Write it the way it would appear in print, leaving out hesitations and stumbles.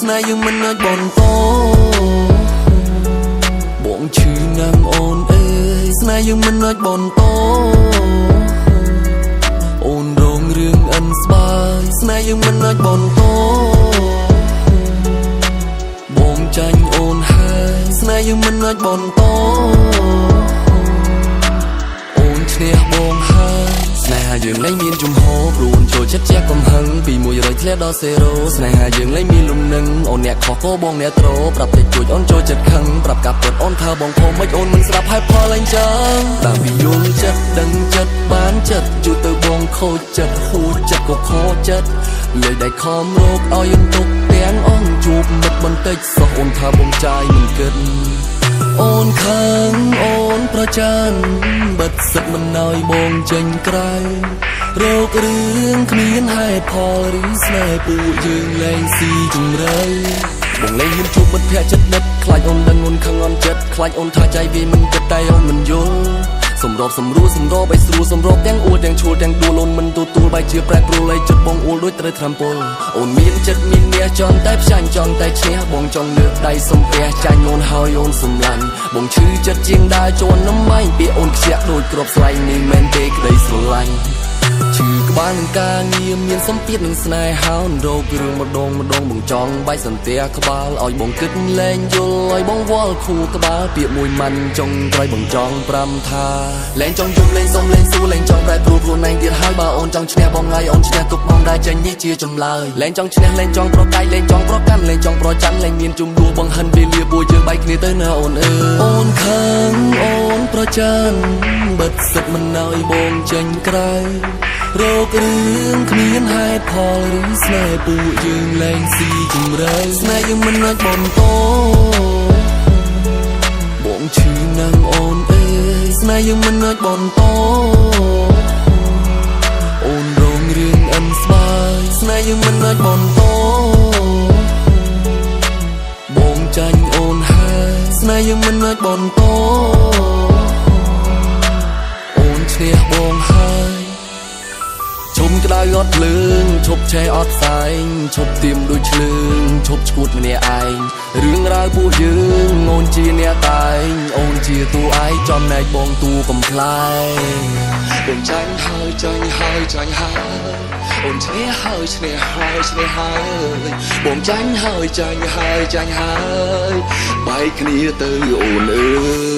ស្នេហ៍យើងមិនអាចបន្តបងឈឺណាស់អូនអើយស្នេហ៍យើងមិនអាចបន្តអូនរងរឿងអិនស្បាយស្នេហ៍យើងមិនអាចបន្តបងចាញ់អូនហើយស្នេហ៍យើងមិនអាចបន្តអូនឈ្នះបងហើយស្នេហាយើងលែងមានជំហរព្រោះអូនចូលចិត្តជាកំហឹងពី100ធ្លាក់ដល់0ស្នេហាយើងលែងមានលំនឹងអូនអ្នកខុសក៏បងអ្នកត្រប្រាប់តិចជួយអូនចូលចិត្តខឹងប្រាប់កាប់ពិតអូនថាបងខំមិនអូនមិនស្ដាប់ហើយផលអញចឹងតាមពីយល់ចិត្តដឹងចិត្តបានចិត្តយូរទៅបងខូចចិត្តហួចចិត្តក៏ខកចិត្តលើកដៃខំរកឲ្យអូនទុកទាំងអង្គជួបមិត្តបន្តិចសោះអូនថាបងចាយមិនគិតអូនខឹងអូនប្រច័នបិទសិតមិនឲ្យបងចេញក្រៅរករឿងគ្មានហេតុផលឬស្នេហ៍ពួកយើងលែងស៊ីជម្រៅបងលែងហ៊ានជួបមិត្តភក្តិចិត្តដិតខ្លាចអូនដឹងអូនខឹងអូនចិត្តខ្លាចអូនថាចៃវាមិនគិតតែអូនមិនយល់សម្របសម្រួលសម្របឲ្យស្រួលសម្របទាំងអួលទាំងឈួលទាំងដួលអូនមិនទទួលបែរជាប្រែប្រួលឲ្យចិត្តបងអួលដូចត្រូវថ្នាំពុលអូនមានចិត្តមានអ្នកចង់តែផ្ចាញ់ចង់តែឈ្នះបងចង់លើកដៃសំពះចាញ់អូនហើយអូនសំឡាញ់បងឈឺចិត្តជាងដើរជន់នំបាញ់ពាក្យអូនខ្ជាក់ដូចគ្រាប់ស្លែងនេះមែនទេក្តីស្រឡាញ់ឈឺក្បាលនឹងការងារមានសម្ពាធនឹងស្នេហាអូនរករឿងម្ដងម្ដងបងចង់បែកសន្ទះក្បាលឲ្យបងគិតលែងយល់ឲ្យបងវល់ខួរក្បាលពាក្យមួយម៉ាន់ចុងក្រោយបងចង់ប្រាំថាលែងចង់យំលែងសុំលែងសួរលែងចង់ប្រែប្រួលខ្លួនឯងទៀតហើយបើអូនចង់ឈ្នះបងហើយអូនឈ្នះទុកបងដែរចេញនេះជាចម្លើយលែងចង់ឈ្នះលែងចង់ប្រកែកលែងចង់ប្រកាន់លែងចង់ប្រច័នលែងមានជំនួសបងហិនវេលាពួកយើងបែកគ្នាទៅណាអូនអើយអូនខឹងអូនប្រច័នបិទសិតមិនឲ្យបងចេញក្រៅរករឿងគ្មានហេតុផលឬស្នេហ៍ពួកយើងលែងស៊ីជម្រៅស្នេហ៍យើងមិនអាចបន្តបងឈឺណាស់អូនអើយស្នេហ៍យើងមិនអាចបន្តអូនរងរឿងអិនស្បាយស្នេហ៍យើងមិនអាចបន្តបងចាញ់អូនហើយស្នេហ៍យើងមិនអាចបន្តអូនឈ្នះបងហើយឈុំក្តៅអត់ភ្លើងឈប់ឆេះអត់ផ្សែងឈប់ទៀមដូចឆ្លើងឈប់ឈួតម្នាក់ឯងរឿងរ៉ាវពួកយើងអូនជាអ្នកតែងអូនជាតួឯងចំណែកបងតួកំប្លែងបងចាញ់ហើយចាញ់ហើយចាញ់ហើយអូនឈ្នះហើយឈ្នះហើយឈ្នះហើយបងចាញ់ហើយចាញ់ហើយចាញ់ហើយបែកគ្នាទៅអូនអើ